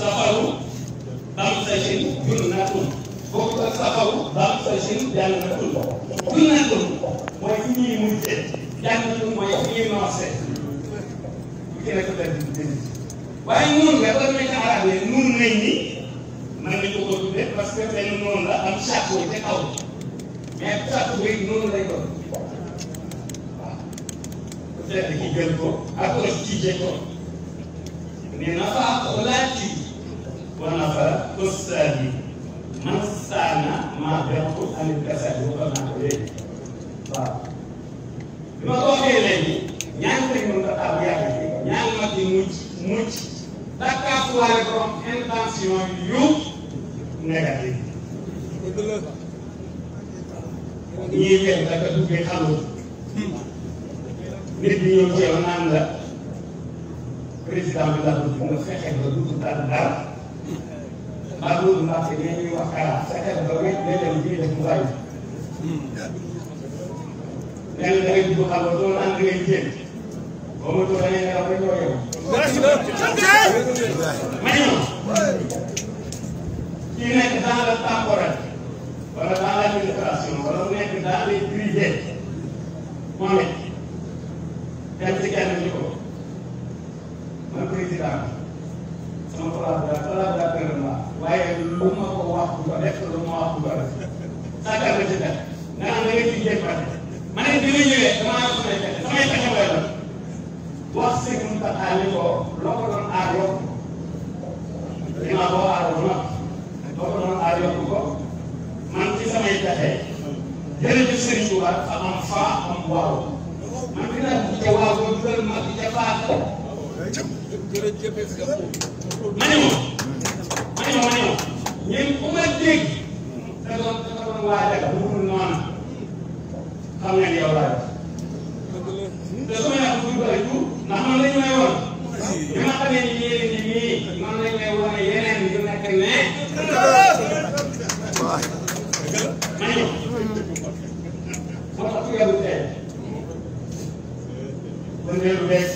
safaru damsashin junnatun bokk ak safaru damsashin jannatun junnatun mooy fi ñuy mujjee jannatun mooy fi ñuy noosee bu ci nekk benn waaye noonu nga ba nekk arab ne noonu nañ ni mën nañu ko tuddee parce que benn noonu la am chapeau ca kaw mais chapeau bi noonu lay doon waaw peut-être ki jël ko approche ci ko mais nafa olaati wa nafa ustaadi man saana maa bertu anil kasadi waxal naa ko léegi waaw bi ma ko waxee léegi ñaari lañ mën a taal yàgg ci ñaari mag yi mucc dakaafuwaale borom intention yu négative ñii kenn daka duggee xamul nit ñi ñëw ci yow naan la président bi laa bëgg nga fexe ba dugg dara maa loolu Mbacke nee ñuy wax kara fexe ba wéy léeg-léeg bii def mu bàyyi nee na da ngay dugg xam nga loolu ànd ngay jéem boo ma tudd da ngay nelaw rek yoo yow ma ñëw kii nekk dans le temporel wala dans l'administration wala mu nekk dans les privés moom it dem ci kenn ñu ko man président sama collaborateur la waaye lu ma ko wax bu ko def lu ma wax bu ko def sàkkal la ci def nga xam ne nga ciy jéem ma ne bi ma ñëwee damaa yor samay pexe mooy la wax si mu taxaw ni ko loo ko doon aar yokku dinaa boo aaroo nag loo ko doon aar yokku ko man ci samay pexe jërëjëf Serigne Touba dafa am faa am waaw man dinaa ci ca waaw boo dugal ma ci ca faata ma ne ma ñun ku ma dégg da doon waajal bu dul noonu xam nga ni yow laa te su ma yàq bu bëri tout ndax man la ñu may woon bi ma xamee ni yéen ñi nii man lañ may wane yeneen yu nekk ne ma ñëw moo tax ku yàggu tey ba ndeelu beeg